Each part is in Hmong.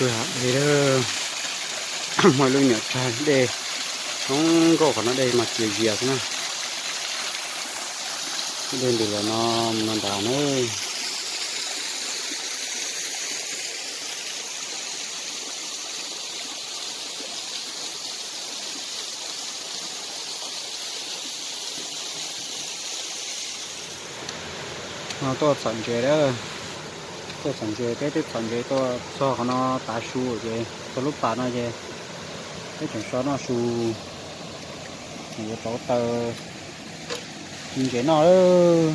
Tus hav dej, muaj lub nyuam tsag dej, zoo nkauj qhov no dej mas txias zias xwb na. Dej ntws los no, no nrad na. No tuaj txhom ntses lawm. Tuaj txhom ntses, peb twb txhom ntses tuaj txog qhov no tav su ces txog lub pas no ces peb tseem so noj su, yuav rauv taws ci ntses noj lawm.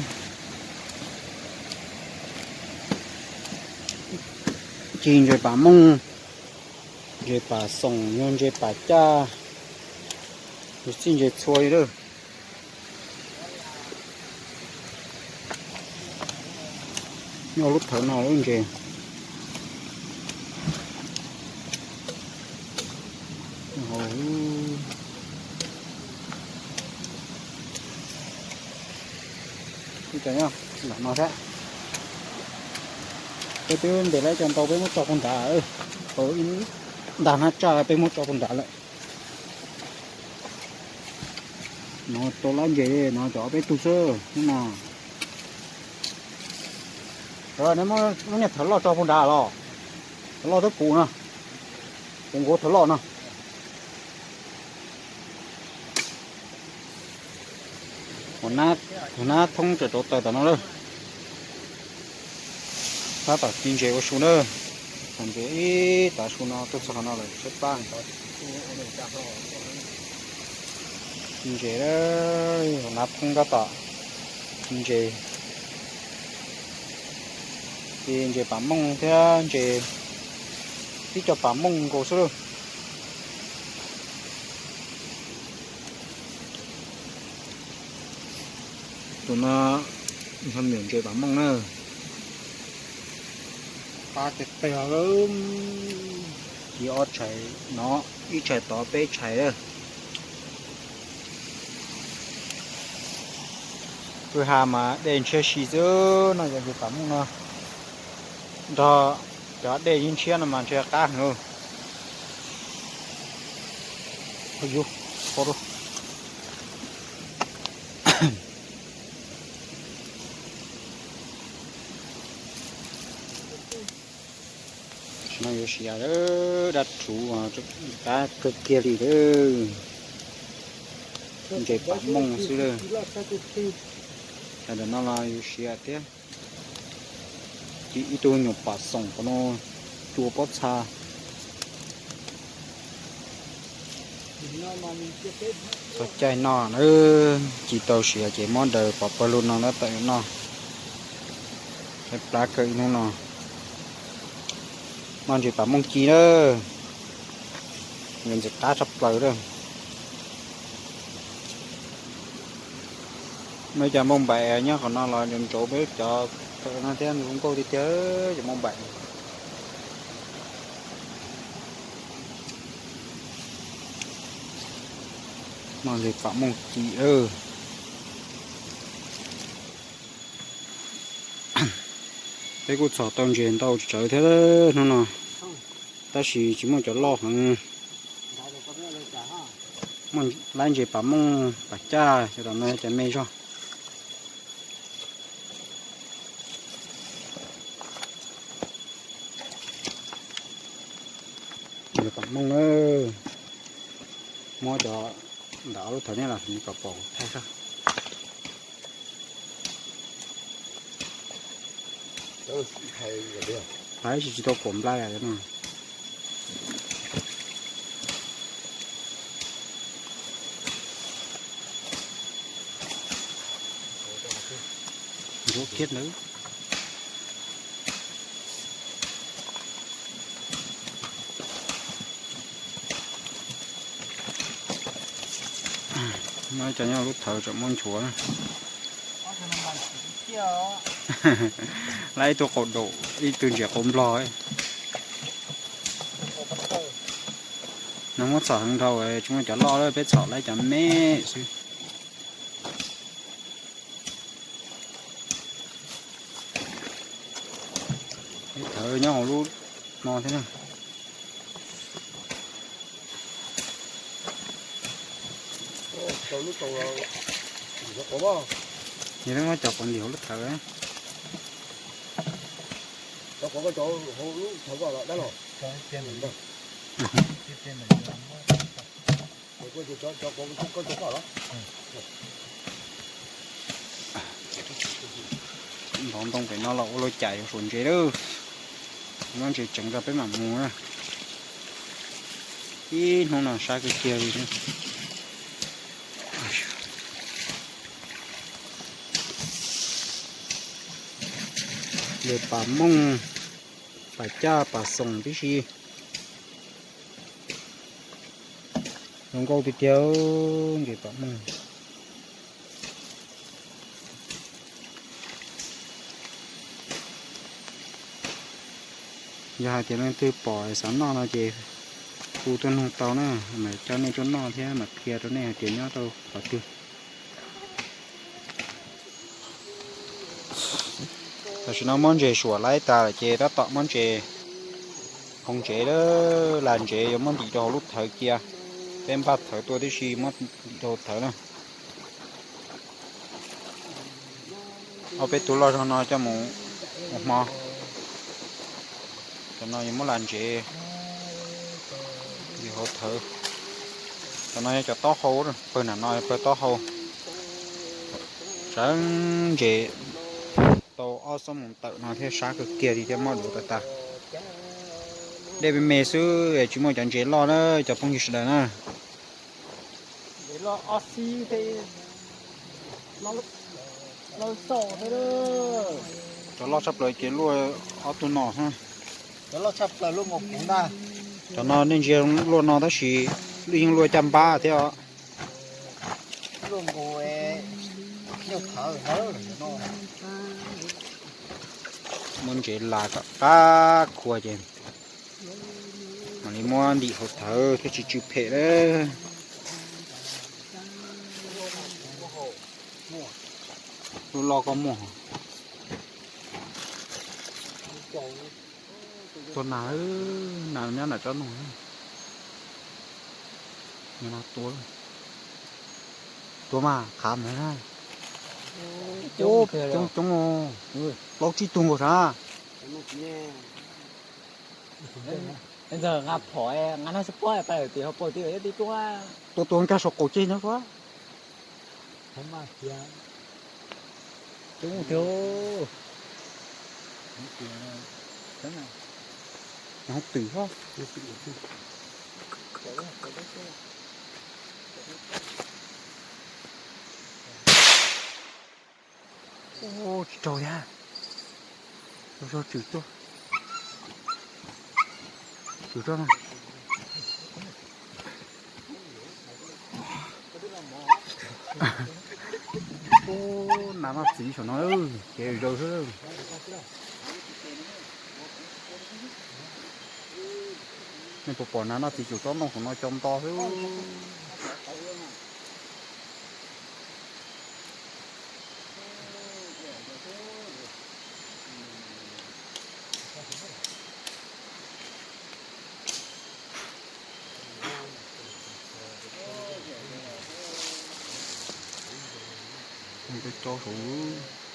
Ci ntses pam mooj, ntses pam xoom, yog ntses pam caj, yog txij ntses txhua li lawm. Nyob lub thawv no lub ntses. Peb twb ntes lawm cov ntau peb muab tso puag nrad, tau ib nta hnab tsaj peb muab tso puag nrad lawm. No tau lab ntses no cov peb tug xwb no. Neb muab niag thawv loj tso puag nrad los, thawv loj twb puv no, puv nkaus thawv loj no. Hnab thoob tawm rauv taws tom no lawm. Tab tom ci ntses ua su na. Txhom ntses ib tav su no tuaj txog qhov no lawm saib plab. Ci ntses, hnab thoob tab tom ci ntses. Ci ntses pam mooj thiab ntses, tib co pam mooj nkaus xwb lauj. Tus no yog me nyuam ntses pam mooj na. Pab tes tes, ci ob tshais no, ib tshais tod peb tshais lawm. Kwj ha mas dej ntshiab si xwb no, yog ntses pam mooj no nrog cov dej ntshiab no mas ntshe qab heev. Tam sim no yuav siav lawm, dab rhuv qab kawg kiag li lawm. Ntses pam mooj xwb lawm. Tam sim no los yuav siav thiab. Ci ib tug nyuam pam xoom qhov no cua pob txha. Txog caij noj na, ci tau siav ces muab daws pov pawg lug no tab tom yuav noj. Saib plab kawg ib hnub no. Noj ntses pam mooj ci na, yuav ntxim qab tshaj plaws lawm. Muaj ib co npauj npaim nyob qhov no los ntsauv ntsauv peb cov no thiab, zoo nkauj tiag tiag cov npauj npaim. Noj ntses pam mooj ci lawm. Peb kuj txhom tau ntses ntau tsawv thiab hnub no, tab sis tsis muaj cov loj heev. Muaj lab ntses pam mooj pam caj, cov no cov me zog. Ntses pam mooj na, muab cov ntawm ob lub thawv nej los kom pom thaij sab. Thaij tsis tau pom nplai no. Nruab kiag ntawd. Muaj ib co nyob lub thawv tseem muab nchuav na. Lab ib tug qaum daum, ib tug ntses qaum nplog. Nws muab txhom heev dhau, tsis muaj cov loj lawm, peb txhom lab cov me xwb. Ib thawv nyob hauv lub no thiab na. Cov lub tau, cov quav, yog muab cov quav ntim hauv lub thawv. Cov quav koj cov hauv lub thawv koj los dab los. Cov quav koj cov koj los. Nthov ntoo pem no los ua lub cai yuav suav ntses lawm. Muab ntses tseev rau peb mam mus na. Ib hnub no sab kawg kiag li. Yog pas mooj, pas caj, pas xoom tib si. Zoo nkauj tiag tiag, ntses pas mooj. Yog hais tias leej twg pom xav noj no ces hu tuaj nug tau na, mam coj nej tuaj noj thiab mam qhia rau nej hais tias nyob rau qhov twg. Tam sim no muab ntses suam laib tas lawm ces tab tom muab ntses hoo ntsev, lam ntsev yuav muab ntim rau hauv lub thawv cia. Peb npaj thawv tuaj tib si muab ntim rau hauv thawv na. Ob peb tug loj zog no coj mus ua hmo. Cov no yuav muab lam ntsev ntim hauv thawv. Cov no yog cov taub hau, pawg nram no yog pawg taub hau. Sawv ntses tau ob xuab moos tawm no thiab sab kawg kiag li thiab mob duav tas tas. Dej me me xwb es tsis muaj cov ntses loj na cov phooj ywg sawv daws na. Cov loj tshaj plaws ces luaj ob tug no. Cov no nej ntsia luaj no tab sis yeej luaj caj npab thiab os. Muab ntsev las kom qab khua ces mam li muab ntim hauv thawv thiaj tsis tsw phem na. Lub loj koj muaj. Tua nas, nas nyob nram tsob noog. Tua, tua mas qhav mas. Coob coob, plaub tsib tug nkaus sav. Tua tua nkag saum qaum ceg nyob suab. Twm. Tsis raug thiab. Zog tswm tuaj. Tswm tuaj. Ub, nas noj txiv saum no, kev zaws xwb. Nej puas pom nas noj txiv saum tsob ntoo saum no co nto xwb. Peb tsob saud.